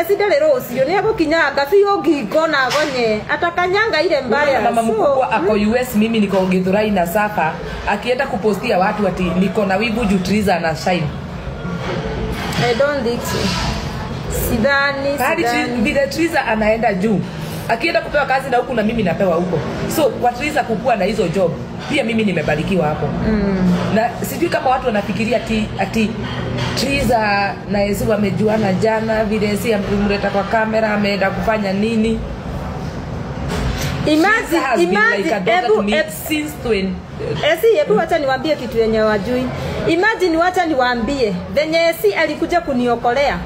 Esi ndare rũciũ nĩ egũkinyanga biũ ngingo na gonye atakanyanga ile mbaya. Mama mkubwa ako US, mimi niko Githurai na Safa, akienda kupostia watu ati niko na wivu juu Triza na shine. I don't think so. Sidhani, Hadi sidhani. Vile Triza anaenda juu, akienda kupewa kazi na huku na mimi napewa huko. So kwa Triza kukua na hizo job, pia mimi nimebarikiwa hapo. Na sijui kama watu wanafikiria ati Triza na Yesu wamejuana jana, vile Yesu amemleta kwa kamera, ameenda kufanya nini. Imagine, Triza has been like a imagine, daughter to ebu, me since 20, Esi, hebu wacha niwaambie kitu yenye wajui. Imagine, wacha niwaambie venye Esi alikuja kuniokolea.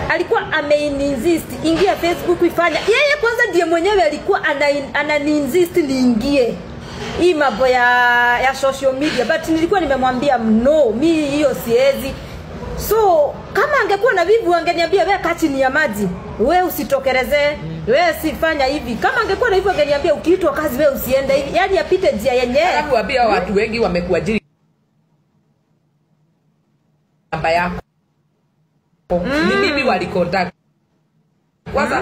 Alikuwa ameinsist ingia Facebook ifanya. Yeye kwanza ndiye mwenyewe alikuwa ananiinsist niingie hii mambo ya social media, but nilikuwa nimemwambia no, mi hiyo siwezi. So kama angekuwa na wivu angeniambia, "We kaa chini ya maji, we usitokelezee, we sifanya hivi." Kama angekuwa na wivu angeniambia, "Ukiitwa kazi we usiende hivi," yani apite njia yenyewe. Alafu ambia watu wengi wamekuajiri namba yako. Ni mimi walicontact. Kwanza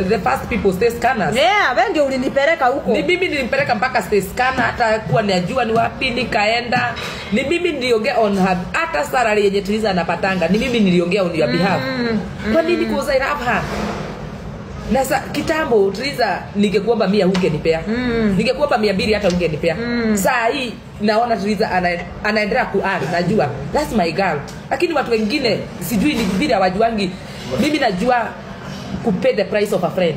the first people, stay scanners. Yeah, wewe ndio ulinipeleka huko. Ni mimi nilimpeleka mpaka stay scanner, hata kuwa najua ni wapi nikaenda. Ni mimi niliongea on her, hata salary yenye Triza anapatanga ni mimi niliongea on your behalf. Kwa nini? Because I love her. Na sa, kitambo Triza ningekuomba 100 ungenipea. Ningekuomba 200 hata ungenipea. Saa hii naona Triza anaendelea ku earn, najua. That's my girl. Lakini watu wengine sijui ni vile hawajuangi. Mimi najua kupay the price of a friend.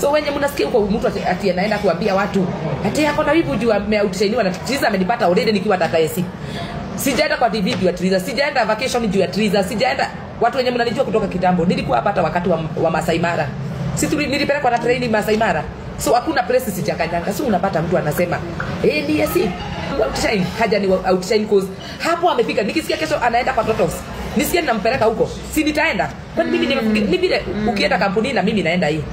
So wenye mnasikia huko mtu ati anaenda kuambia watu ati ako na wivu juu ameoutshiniwa na Triza, amenipata already nikiwa tata AC. Sijaenda kwa TV juu ya Triza, sijaenda vacation juu ya Triza, sijaenda. Watu wenye mnanijua kutoka kitambo, nilikuwa hapa hata wakati wa Masai Mara. Si nilipelekwa na train Masai Mara. So hakuna place sijakanyanga. So unapata mtu anasema, "Eh, ni AC outshine." Haja ni outshine cause hapo amefika. Nikisikia kesho anaenda kwa Totos, nisikie ninampeleka huko, si nitaenda? Kwani mimi ni vile ukienda kampuni na mimi naenda hii.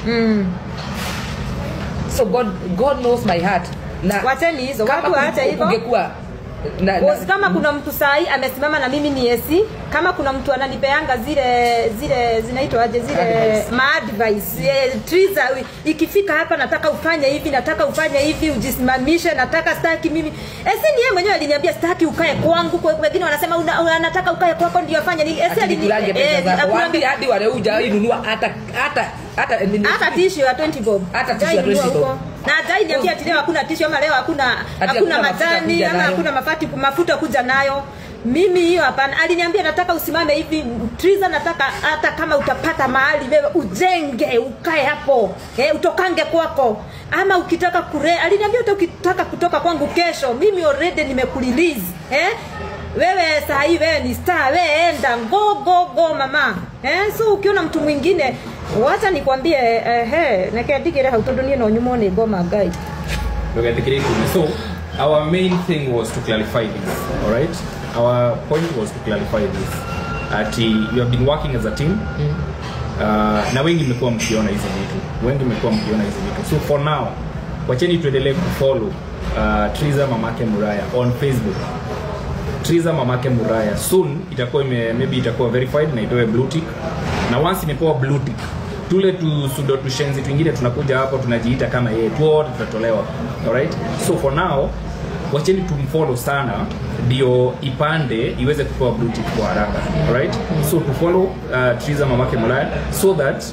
So God knows my heart na Wacheni hizo, kama watu waache hivyo. Ungekuwa na Cause kama kuna mtu sahi amesimama na mimi ni Esi, kama kuna mtu ananipeanga zile zinaitwa aje zile Advice. Ma advice. "Triza, ikifika hapa nataka ufanye hivi, nataka ufanye hivi, ujisimamishe, nataka staki mimi." Esi ni yeye mwenyewe aliniambia sitaki ukae kwangu. Kwa wengine wanasema anataka ukae kwako ndio afanye nini. Esi Ati nikulange pesa zako akulange- wapi hadi wale hujainunua hata Hata tissue ya 20 bob. Hata tissue ya Hajainunua 20 bob. huko. Na hajai niambia ati leo hakuna tissue ama leo hakuna Ati hakuna hakuna mafuta majani kuja ama nayo. hakuna mafuta kuja nayo. Mimi hiyo hapana. Aliniambia, "Nataka usimame hivi Triza, nataka hata kama utapata mahali wewe ujenge ukae hapo. Eh, utokange kwako. Ama ukitaka kure," aliniambia, "hata ukitaka kutoka kwangu kesho, mimi already nimekurelease. Eh? Wewe saa hii wewe ni star, wewe enda, go go go mama." Eh, so ukiona mtu mwingine, wacha nikwambie, eh, he neke hau tondu nie no nyumwo nĩ ngoma ngai. Ndũgetĩkĩre ikumi. So our main thing was to clarify this, all right? Our point was to clarify this, ati you have been working as a team. Na wengi mmekuwa mkiona hizi vitu, wengi mmekuwa mkiona hizi vitu. So for now wacheni tuendelee kufollow Triza Mamake Muraya on Facebook. Triza Mamake Muraya soon itakuwa maybe itakuwa verified na itoe blue tick, na once imepewa blue tick, tule tu pseudo tushenzi twingine tunakuja hapo tunajiita kama yeye, tuote tutatolewa. Alright, so for now wacheni tumfollow sana ndio ipande iweze kupewa blue tick kwa haraka. Alright, so to follow Triza Mamake Muraya so that